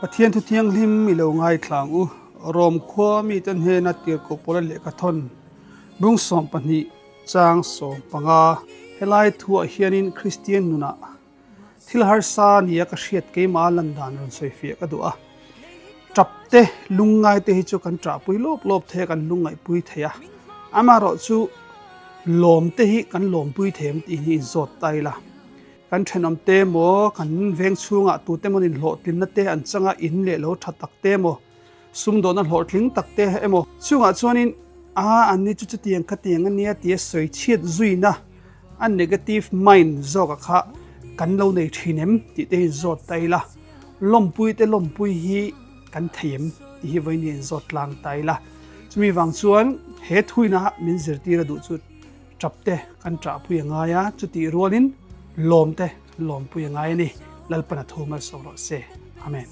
Pathian thu thianghlim i lo ngaithla ang u. Rom khua mite hnena tirhkoh pawla lehkha thawn bung 12 chang 15. Helai thuah hianin Kristian nunah thil harsa nia ka hriat keimah lan dan rawn sawi fiah ka duh a. Tap te, lungngai te hi chu kan ṭahpui lawp lawp thei a, kan lungngaihpui thei a. Amaherawhchu lawm te hi kan lawmpui thei em tih hi inzawt ta ila. Kan thenawm te emaw, kan veng chhungah tute emaw nin hlawhtlinna te an changa in leh lo tha tak te emaw, sumdawhna hlawhtling tak te emaw chungah chuanin a an ni chu chutiang khatiang a nia tia sawi chhiat zuina a negative mind zawka kha kan lo nei thin em tih te hi zawt ta ila, lawmpui te lawmpui hi kan thei em tih hi vawiin hi inzawt tlang ta ila. Chumi vang chuan he thuina min zirtir a duh chu. Ṭap te kan ṭahpui a ngai a, chutih rualin lawm te kan lawmpui a ngai a ni. Lalpan a thu malsawm rawh se. Amen.